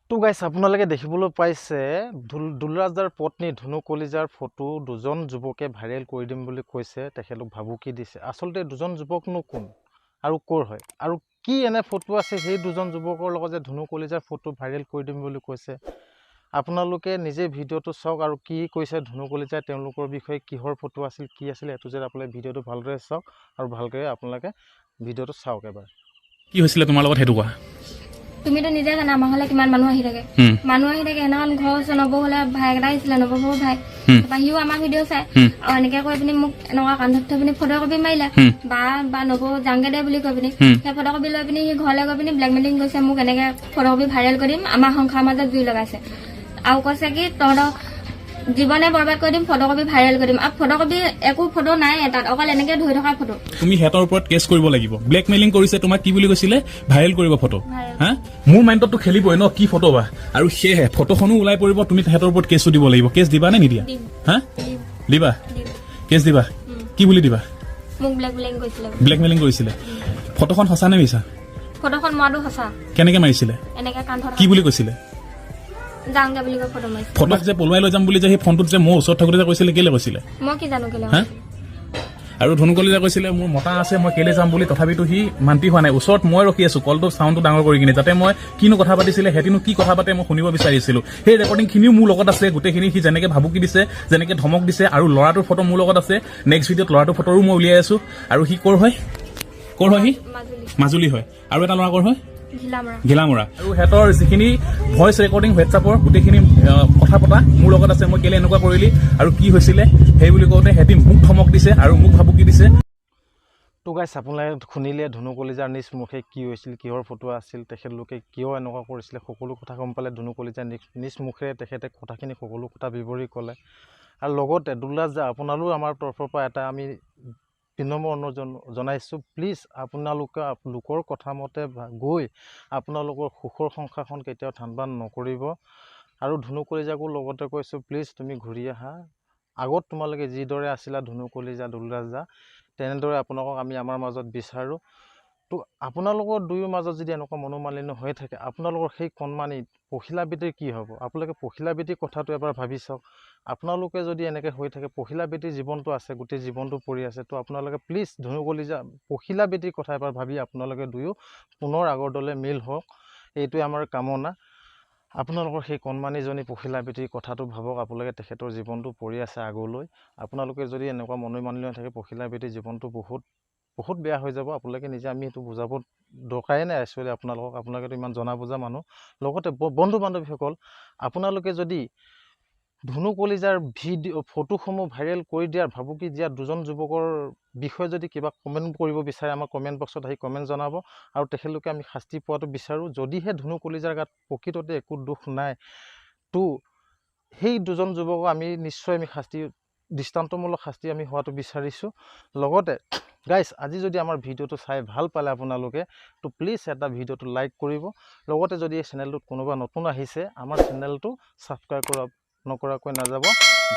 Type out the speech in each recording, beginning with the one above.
তো গাইছ, আপোনালোকে দেখিবলৈ পাইছে দুলৰাজাৰ পত্নী ধুনু কলিজাৰ ফটো দুজন যুৱকে ভাইৰেল কৰি দিম বুলি কৈছে, তেখেতলোক ভাবুকি দিছে। আচলতে দুজন যুৱকনো কোন আৰু ক'ৰ হয় আৰু কি এনে ফটো আছে সেই দুজন যুৱকৰ লগত যে ধুনু কলিজাৰ ফটো ভাইৰেল কৰি দিম বুলি কৈছে? আপোনালোকে নিজে ভিডিঅ'টো চাওক আৰু কি কৈছে ধুনু কলিজাই তেওঁলোকৰ বিষয়ে, কিহৰ ফটো আছিল, কি আছিল, এইটো যে আপোনালোকে ভিডিঅ'টো ভালদৰে চাওক আৰু ভালকৈ আপোনালোকে ভিডিঅ'টো চাওক এবাৰ। কি হৈছিলে তোমাৰ লগত সেইটো কোৱা। তুমিতো নিজে জানা আমাৰ ঘৰলে কিমান মানুহ আহি থাকে, মানুহ আহি থাকে। সেইদিনাখন ঘৰৰ ওচৰৰ নবৌ হ'লে ভায়েক এটা আহিছিলে, নবৌ ভাই, তাৰপৰা সিও আমাৰ ভিডিঅ' চাই আৰু এনেকে কৈ পিনি মোক এনেকুৱা কান্ধত থৈ পিনি ফটো কপি মাৰিলে, বা বা নবৌ যাংগে দে বুলি কৈ পিনি সেই ফটো কপি লৈ পিনি সি ঘৰলৈ গৈ পিনি ব্লেকমেইলিং কৰিছে মোক, এনেকে ফটো কপি ভাইৰেল কৰি দিম, আমাৰ সংসাৰৰ মাজত জুই লগাইছে আৰু কৈছে কি তহঁতৰ জীৱনে বৰবাদ কৰি দিম, ফটো কপি ভাইৰেল কৰি দিম। আৰু ফটো কপি একো ফটো নাই তাত, অকল এনেকে ধৰি থকা ফটো। তুমি সিহঁতৰ ওপৰত কেছ কৰিব লাগিব, ব্লেকমেইলিং কৰিছে তোমাক। কি বুলি কৈছিলে? ভাইৰেল কৰিব ফটো। হা, মোৰ মাইণ্ডততো খেলিবই ন, কি ফটো বা। আৰু সেয়েহে ফটোখনো ওলাই পৰিব, তুমি তেহেঁতৰ ওপৰত কেছো দিব লাগিব। কেছ দিবা নে নিদিয়া? হা, দিবা? কেছ দিবা? কি বুলি দিবা? মোক ব্লেকমেইলিং কৰিছিলে। ব্লেকমেইলিং কৰিছিলে। ফটোখন সঁচা নে মিছা? ফটোখন মৰাটো সঁচা। কেনেকে মাৰিছিলে? এনেকে কান্ধত। কি বুলি কৈছিলে? যাওঁগে বুলি কৈ ফটো মাৰিছে। ফটোক যে পলুৱাই লৈ যাম বুলি যে সেই ফোনটোত যে মোৰ ওচৰত থাকোঁতে যে কৈছিলে, কেলে কৈছিলে? মই কি জানো কেলে। হা, আৰু ধুনু কলিজা কৈছিলে মোৰ মতা আছে, মই কেলে যাম বুলি, তথাপিতো সি মান্তি হোৱা নাই। ওচৰত মই ৰখি আছো, কলটো চাউণ্ডটো ডাঙৰ কৰি কিনে, যাতে মই কিনো কথা পাতিছিলে, সেতিনো কি কথা পাতে মই শুনিব বিচাৰিছিলো। সেই ৰেকৰ্ডিংখিনিও মোৰ লগত আছে গোটেইখিনি, সি যেনেকে ভাবুকি দিছে, যেনেকে ধমক দিছে। আৰু ল'ৰাটোৰ ফটো মোৰ লগত আছে, নেক্সট ভিডিঅ'ত ল'ৰাটোৰ ফটোও মই উলিয়াই আছো। আৰু সি ক'ৰ হয়? ক'ৰ হয় সি? মাজুলী। মাজুলী হয়। আৰু এটা ল'ৰা ক'ৰ হয়? ঘিলামৰা। ঘিলামৰা। আৰু সিহঁতৰ যিখিনি ভইচ ৰেকৰ্ডিং হোৱাটছআপৰ গোটেইখিনি কথা পতা মোৰ লগত আছে। মই কেলে এনেকুৱা কৰিলি আৰু কি হৈছিলে সেই বুলি কওঁতে সিহঁতি মোক ধমক দিছে আৰু মোক ভাবুকি দিছে। তো গাইছ, আপোনালোকে শুনিলে ধুনু কলিজাৰ নিজ মুখে কি হৈছিল, কিহৰ ফটো আছিল, তেখেতলোকে কিয় এনেকুৱা কৰিছিলে, সকলো কথা গম পালে। ধুনু কলিজাৰ নিজ মুখেৰে তেখেতে কথাখিনি সকলো কথা বিৱৰি ক'লে। আৰু লগতে দুলৰাজ দা, আপোনালোক আমাৰ তৰফৰ পৰা এটা আমি বিনম্ৰ অনুৰোধ জনাইছোঁ, প্লিজ আপোনালোকে লোকৰ কথা মতে গৈ আপোনালোকৰ সুখৰ সংসাৰখন কেতিয়াও থানবান নকৰিব। আৰু ধুনু কলিজাকো লগতে কৈছোঁ, প্লিজ তুমি ঘূৰি আহা। আগত তোমালোকে যিদৰে আছিলা ধুনু কলিজা, দুলৰাজ দা, তেনেদৰে আপোনালোকক আমি আমাৰ মাজত বিচাৰোঁ। তো আপোনালোকৰ দুয়ো মাজত যদি এনেকুৱা মনোমালিন্য হৈ থাকে, আপোনালোকৰ সেই কণমানি পখিলা বেটীৰ কি হ'ব? আপোনালোকে পখিলা বেটীৰ কথাটো এবাৰ ভাবি চাওক। আপোনালোকে যদি এনেকৈ হৈ থাকে, পখিলা বেটীৰ জীৱনটো আছে, গোটেই জীৱনটো পৰি আছে। তো আপোনালোকে প্লিজ ধুনু কলিজা, পখিলা বেটীৰ কথা এবাৰ ভাবি আপোনালোকে দুয়ো পুনৰ আগৰ দৰে মিল হওক, এইটোৱে আমাৰ কামনা। আপোনালোকৰ সেই কণমানিজনী পখিলা বেটীৰ কথাটো ভাবক আপোনালোকে, তেখেতৰ জীৱনটো পৰি আছে আগলৈ। আপোনালোকে যদি এনেকুৱা মনোমালিন্য থাকে, পখিলা বেটীৰ জীৱনটো বহুত বহুত বেয়া হৈ যাব। আপোনালোকে নিজে, আমি সেইটো বুজাব দৰকাৰেই নাই একচুৱেলি আপোনালোকক, আপোনালোকেতো ইমান জনা বুজা মানুহ। লগতে বন্ধু বান্ধৱীসকল, আপোনালোকে যদি ধুনু কলিজাৰ ভিডিঅ' ফটোসমূহ ভাইৰেল কৰি দিয়াৰ ভাবুকি দিয়া দুজন যুৱকৰ বিষয়ে যদি কিবা কমেণ্ট কৰিব বিচাৰে, আমাৰ কমেণ্ট বক্সত আহি কমেণ্ট জনাব। আৰু তেখেতলোকে আমি শাস্তি পোৱাটো বিচাৰোঁ। যদিহে ধুনু কলিজাৰ গাত প্ৰকৃততে একো দোষ নাই, তো সেই দুজন যুৱকক আমি নিশ্চয় আমি শাস্তি, দৃষ্টান্তমূলক শাস্তি আমি হোৱাটো বিচাৰিছোঁ। লগতে গাইছ, আজি যদি আমাৰ ভিডিঅ'টো চাই ভাল পালে আপোনালোকে, তো প্লিজ এটা ভিডিঅ'টো লাইক কৰিব। লগতে যদি এই চেনেলটোত কোনোবা নতুন আহিছে, আমাৰ চেনেলটো ছাবস্ক্ৰাইব কৰা নকৰাকৈ নাযাব।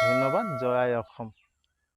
ধন্যবাদ। জয় আই অসম।